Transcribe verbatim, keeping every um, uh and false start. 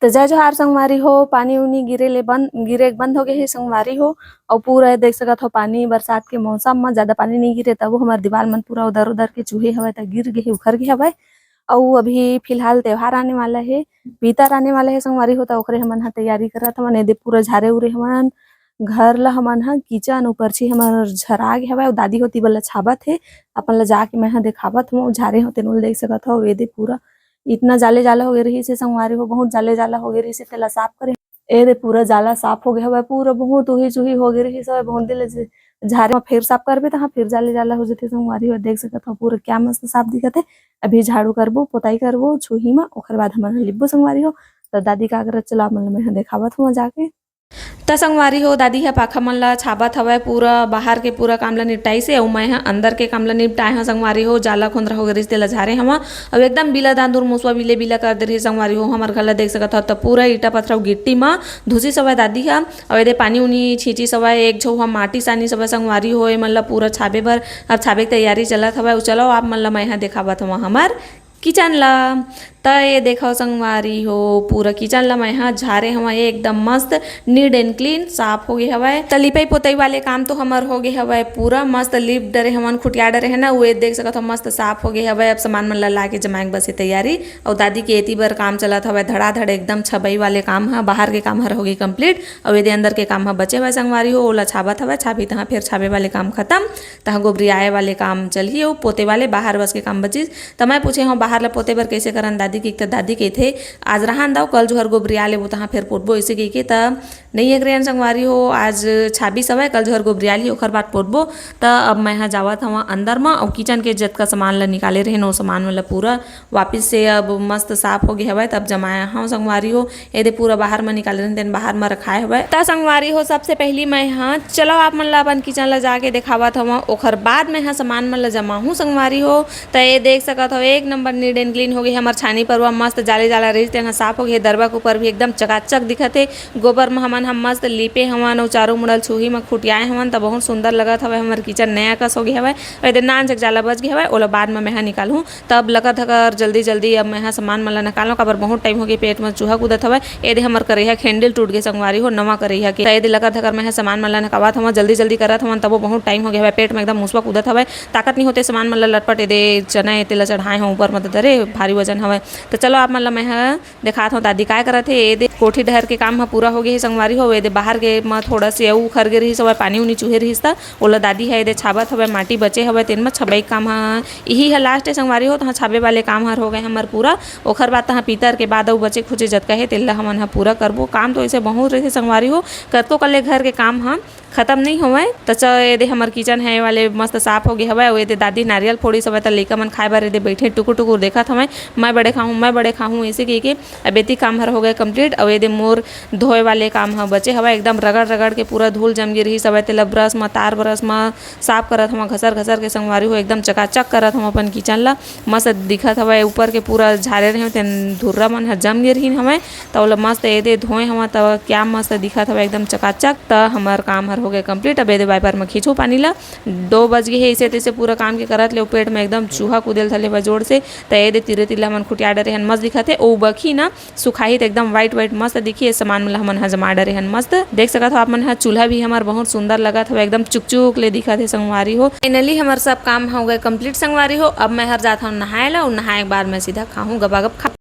त जय जोहार संगवारी हो। पानी उनी गिरे ले बंद, गिरे के बंद हो गए हे संगवारी हो। अउ पूरा देख सकत हो, पानी बरसात के मौसम म ज्यादा पानी नहीं गिरे, तबो हमर दीवार मन पूरा उदर उदर के चूहे हवय, त गिर गए हे, उखर गए हवय। अउ अभी फिलहाल त्योहार आने वाला हे, पीतर आने वाला हे संगवारी हो, त ओकरे हमन ह तैयारी करत हवन। एदे पूरा झारे उरे हवन, घर ला हमन ह, किचन अउ परछी हमर झरा गे हवय, अउ दादी होती बल्ला छाबत हे, अपन ला जाके मैं ह देखावत हूँ, झारे हो तेन ल देख सकत हो। एदे पूरा इतना जाले जाला हो गए रहिस हे संगवारी हो, बहुत जाले जाला हो गए रहिस हे, तेला साफ करे। एदे पूरा जाला साफ हो गए हवय, पूरा बहुत उही चुही हो गए रहिस हवय, बहुत दिन ले जे-, झारे म फेर साफ करबे, तहाँ फिर जाले जाला हो जथे संगवारी हो। देख सकत हो पूरा क्या मस्त साफ दिखत हे। अभी झाड़ू करबो, पोताई करबो चुही म, ओखर बाद हमन ह लिपबो संगवारी हो। त दादी का करत, चला मन ल मैं ह देखावत हूँ जाके। त संगवारी हो, दादी ह पाखा मन ल छाबत हवय, पूरा बाहर के पूरा काम ल निपटाइस हे, अउ मैं ह अंदर के काम ल निपटाए हव संगवारी हो। जाला खोंदरा हो गए रिहिस, तेला झारे हव, अउ एकदम बिला दांदुर मुसवा बिले बिला कर दे रहिस संगवारी हो। हमर घर ल देख सकत हव, त पूरा ईटा पथरा अउ गिट्टी म धुसिस हवय दादी ह, अउ एदे पानी उनी छींचिस हवय, एक झो ह माटी सानिस हवय संगवारी हो। एमन ल पूरा छाबे बर अब छाबे के तैयारी चलत हवय। अउ चलो, आप मन ल मैं ह देखावत हव हमर किचन ला। त ये देखव संगवारी हो, पूरा किचन ला मैं ह झारे हवय, एकदम मस्त neat and clean साफ हो गे हवय। त लिपई पोतई वाले काम तो हमर हो गे हवय, पूरा मस्त लिप डरे हवन, खुटिया डरे हे ना, वो ये देख सकत हो मस्त साफ हो गे हवय। अब सामान मन ला लाके जमाए के बस हे तैयारी। अउ दादी के एती बर काम चलत हवय धड़ाधड़, एकदम छबई वाले काम ह, बाहर के काम हर हो गे complete, अउ एदे अंदर के काम ह बचे हवय संगवारी हो, ओला छाबत हवय, छाबी तहाँ फेर छाबे वाले काम खतम, तहाँ गोबरियाए वाले काम चलही, अउ पोते वाले बाहर बस के काम बचिस। त मैं पूछे हव, "बाहर ल पोते बर कइसे करन दादी?" कहिके त दादी कहिथे, "आज रहन दव, कल जोहर गोबरिया लेबो, तहाँ फेर पोतबो," अइसे कहिके। त नइ एकरे अन संगवारी हो, आज छाबिस हवय, कल जोहर गोबरिया लिही, ओखर बाद पोतबो। त अब मैं ह जावत हव अंदर म, अउ किचन के जतका सामान ल निकाले रहेन, ओ सामान मन ल पूरा वापिस से अब मस्त साफ हो गे हवय। त अब जमाए हव संगवारी हो, एदे पूरा बाहर म निकाले रहेन, तेन बाहर म रखाए हवय। त संगवारी हो, सबसे पहिली मैं ह, चलो आप मन ल अपन किचन ल जाके देखावत हव, ओखर बाद मैं ह सामान मन ल जमाहूँ संगवारी हो। त ये देख सकत हव, एक नंबर neat and clean हो गे हे। हमर छानी परवा मस्त जाले जाला रहिस, तेन ह साफ हो गे हे। दरबा के ऊपर भी एकदम चकाचक दिखत हे। गोबर म हमन ह मस्त लीपे हवन अउ चारों मुड़ल छुही म खुटियाए हवन, त बहुत सुंदर लगत हवय। हमर किचन नया कस हो गे हवय। अउ एदे नान चक जाला बच गे हवय, ओला बाद म मैं ह निकालहूँ। तब लकत हकर जल्दी जल्दी अब मैं ह सामान मन ल निकालहूँ, काबर बहुत टाइम हो गे पेट म चूहा कूदत हवय। एदे हमर करैहा के handle टूट गे संगवारी हो, नवा करैहा के। त एदे लकत हकर मैं ह सामान मन ल निकावत हवं, जल्दी जल्दी करत हवन, तबो बहुत टाइम हो गे हवय, पेट म एकदम मुसवा कूदत हवय। ताकत नहीं होते सामान मन ल लटपट, एदे चना ए तेला चढ़ाए हव ऊपर म, त दरे भारी वजन हवय। त चलो आप मन ल मैं ह देखात हव दादी काय करत हे। एदे कोठी डहर के काम ह पूरा हो गे हे संगवारी हो। एदे बाहर के म थोड़ा से अउ उखर गे रहिस हवय, पानी उनी चूहे रहिस त ओला दादी ह एदे छाबत हवय, माटी बचे हवय, तेन म छबई के काम ह, इही ह last हे संगवारी हो। तहाँ छाबे वाले काम हर हो गए हमर पूरा। ओखर बाद तहाँ पीतर के बाद अउ बचे खुचे जतका हे, तेला हमन ह पूरा करबो। काम तो ऐसे बहुत रहिथे संगवारी हो, कतको कर ले घर के काम ह खतम नहीं होवय। त च-, एदे हमर किचन हे वाले मस्त साफ हो गे हवय। अउ एदे दादी नारियल फोड़िस हवय, त लइका मन खाए बर एदे बइठे टुकुर टुकुर देखत हवय, "मैं बड़े खाहूँ, मैं बड़े खाहूँ," ऐसे कहिके। अब एती काम हर हो गए complete। अउ एदे मोर धोए वाले काम ह बचे हवय, एकदम रगड़ रगड़ के पूरा धूल जम गे रिहिस हवय, तेला brush म, तार brush म साफ करत हवं, घसर घसर के संगवारी हो, एकदम चकाचक करत हवं अपन किचन ला। मस्त दिखत हवय, ऊपर के पूरा झारे रहेंव, तेन धुर्रा मन ह जम गे रिहिन हवय। त ओला मस्त एदे धोए हवं, त क्या मस्त दिखत हवय, एकदम चकाचक। त हमर काम हर हो गए complete। अब एदे wiper म खींचहूं पानी ला। दो बज गे हे, इसे तैसे पूरा काम के करत ले पेट म एकदम चूहा कूदेल धले हवय जोर से। त एदे तीरे तीर ला हमन खुटिया डरे हन, मस्त दिखत हे। ओ बखी ना सुखाही त एकदम white white मस्त दिखही। ये सामान मन ला हमन ह जमा डरे हन मस्त। देख सकत हो आप मन ह, चूल्हा भी हमर बहुत सुंदर लगत हवय, एकदम चुकचुक ले दिखत हे संगवारी हो। Finally हमर सब काम हो गए complete संगवारी हो। अब मैं हर जात हव नहाए ला, अउ नहाए के बाद मैं सीधा खाहूं गबागब खा।